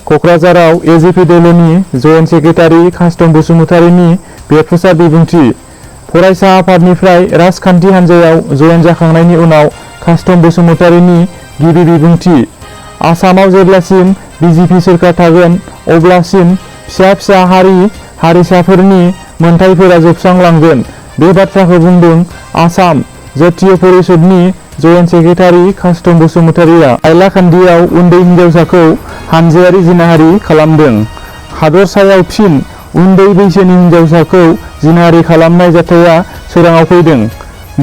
क'क्राझाराव एजिपिडब्लिउनि joint secretary custom बसुमतारिनि बेरफुसा बिबुंथि। फरायसा आफादनिफ्राय राजखान्थि हान्जायाव जयेन जाखांनायनि उनाव कास्टम बसुमतारिनि गिबि बिबुंथि। आसामाव जेब्लासिम बिजेपि सोरखार थागोन अब्लासिम फिसा फिसा हारि-हारिसाफोरनि मोनथायफोरा जोबस्रांलांगोन। बे बाथ्राखौ बुंदों आसाम जातीय परिषदनि जयेन्ट सेक्रेटारि कास्टम बसुमतारिया। हाइलाकान्दियाव उन्दै हिनजावसाखौ हानजायारि जिनाहारि खालामदों। हादरसायाव फिन उन्दै बैसोनि हिनजावसाखौ जिनाहारि खालामनाय जाथाया सोराङाव फैदों।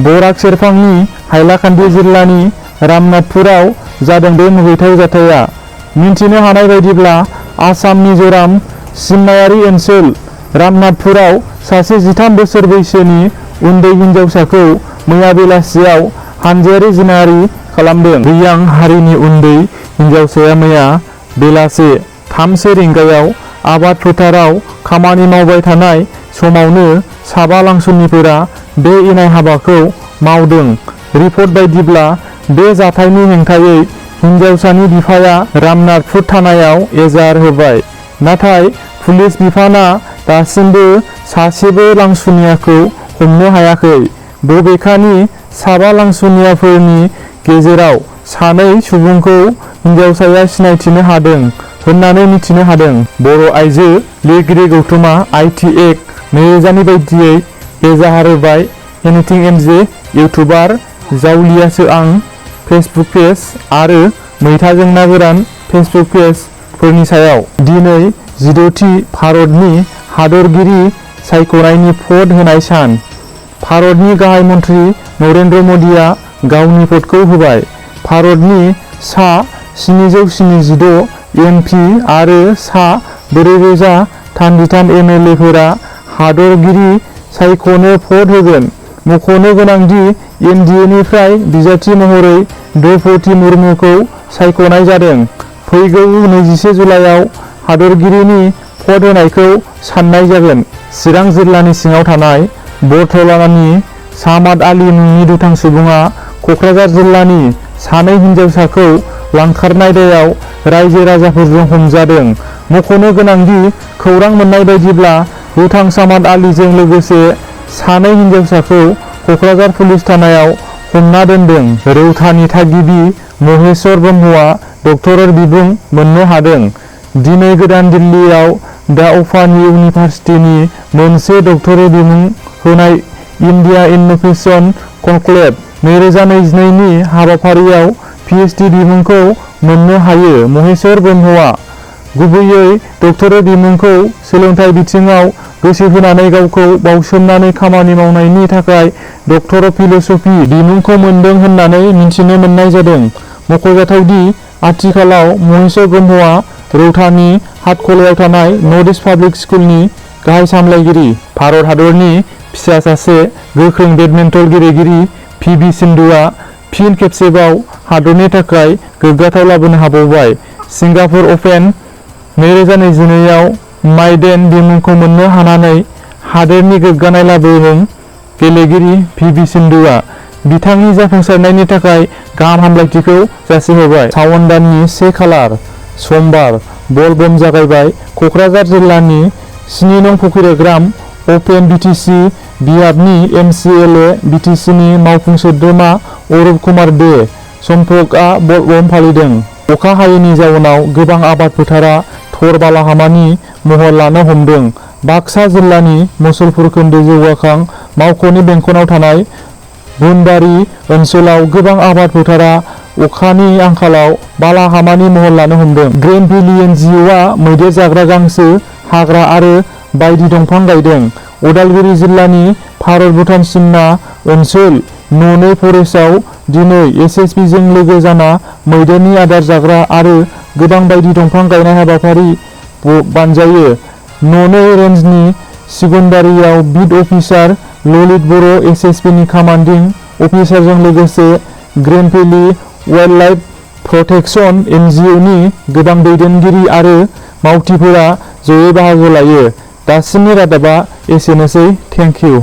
बराक सेरफांनि हाइलाकान्दि जिल्लानि रामनाथपुराव जादों बे मुगैथाव जाथाया। मिन्थिनो हानाय बायदिब्ला आसाम मिज'राम सिमनायारि ओनसोल रामनाथपुराव सासे 13 बोसोर बैसोनि उन्दै हिनजावसाखौ मैया बेलासियाव हानजायारि जिनाहारि खालामदों। रियां हारिनि उन्दै हिनजावसाया मैया बेलासे 3:00 रिंगायाव आबाद फोथाराव खामानि मावबाय थानाय समावनो साबा लांसुनिफोरा बे इनाय हाबाखौ मावदों। रिपर्ट बायदिब्ला बे जाथायनि हेंथायै हिनजावसानि बिफाया रामनाथपुर थानायाव एजाहार होबाय। नाथाय पुलिस बिफाना दासिमबो सासेबो लांसुनियाखौ हमनो हायाखै। बबेखानि साबा लांसुनियाफोरनि गेजेराव सानै सुबुंखौ हिनजावसाया सिनायथिनो हादों होननानै मिथिनो हादों। बर' आइजो लिरगिरि गौतुमा IT एक्ट 2000 नि बायदियै एजाहार होबाय। एनिथिं एमजे इउटुबार जावलियासो आं फेसबुक पेज आरो मैथाजों ना गोरान फेसबुक पेजफोरनि सायाव। दिनै 16थि भारतनि हादरगिरि सायख'नायनि भट होनाय सान। भारतनि गाहाय मन्त्रि नरेन्द्र मदिया गावनि भटखौ होबाय। भारतनि सा 776 MP आरो सा 4033 MLA फोरा हादरगिरि सायख'नो भट होगोन। मख'नो गोनांदि NDA निफ्राय बिजाथि महरै द्रौपदी मुर्मुखौ सायख'नाय जादों। फैगौ 21 जुलाइआव हादरगिरिनि भट होनायखौ साननाय जागोन। चिरां जिल्लानि सिङाव थानाय बरथलानि सामाद आली मुंनि दुथां सुबुङा क'क्राझार जिल्लानि सानै हिनजावसाखौ लांखारनाय दायाव रायजो राजाफोरजों हमजादों। मख'नो गोनांदि खौरां मोननाय बायदिब्ला दुथां सामाद आलीजों लोगोसे सानै हिनजावसाखौ क'क्राझार पुलिस थानायाव हमना दोनदों। रौतानि थागिबि महेश्वर ब्रह्मआ डक्टरेट बिमुं मोननो हादों। दिनै गोदान दिल्लीआव दा अपान इउनिभार्सिटिनि मोनसे डक्टरेट बिमुं होनाय इन्डिया इन्नोभेशन कनक्लेव 2022 नि हाबाफारियाव PhD बिमुंखौ मोननो हायो। महेश्वर ब्रह्मआ गुबैयै डक्टरेट बिमुंखौ सोलोंथाइ बिथिङाव गोसो होनानै गावखौ बावसोमनानै खामानि मावनायनि थाखाय डक्टर अफ फिल'सफी बिमुंखौ मोनदों होननानै मिथिनो मोननाय जादों। मख'जाथावदि आथिखालाव महेश्वर ब्रह्मआ रौतानि हाटखलायाव थानाय नर्थ इस्ट पाब्लिक स्कुलनि गाहाय सामलायगिरि। भारत हादरनि फिसा सासे गोख्रों बेडमिन्टन गेलेगिरि PV सिन्धुआ फिन खेबसेबाव हादरनि थाखाय गोग्गाथाव लाबोनो हाबावबाय। सिंगापुर अपेन 2022 आव माइडेन बिमुंखौ मोननो हानानै हादोरनि गोग्गानाय लाबोदों। गेलेगिरि PV सिन्धुआ बिथांनि जाफुंसारनायनि थाखाय गाहाम हामलायथिखौ जासिहरबाय। सावन दाननि 1 खालार समबार बल-बम जागायबाय। क'क्राझार जिल्लानि 7 नं फकिरग्राम अपेन BTC बियाबनि MCLA BTC नि मावफुं सोद्रोमा अरुप कुमार दे सम्पकआ बल-बम फालिदों। अखा हायैनि जाउनाव गोबां आबाद फोथारा थर बालाहामानि महर लानो हमदों। बाक्सा जिल्लानि मुसलपुर खोन्दो जौगाखां मावख'नि बेंखनाव थानाय बुनबारि ओनसोलाव गोबां आबाद फोथारा अखानि आंखालाव बालाहामानि महर लानो हमदों। ग्रेन भेलि NGOआ मैदेर जाग्रा गांसो हाग्रा आरो बायदि दंफां गायदों। उदालगुरि जिल्लानि भारत-भुटान सिमना ओनसोल न'नै फरेस्टआव दिनै SSB जों लोगो जाना मैदेरनि आदार जाग्रा आरो गोबां बायदि दंफां गायनाय हाबाफारि बानजायो। न'नै रेन्जनि सिगुनबारियाव बिट अफिसार ललित बर' SSB नि कमान्डिं अफिसारजों लोगोसे grain valley wildlife protection NGO नि गोबां दैदेनगिरि आरो मावथिफोरा जयै बाहागो लायो। दासिमनि रादाबा एसेनोसै। Thank you.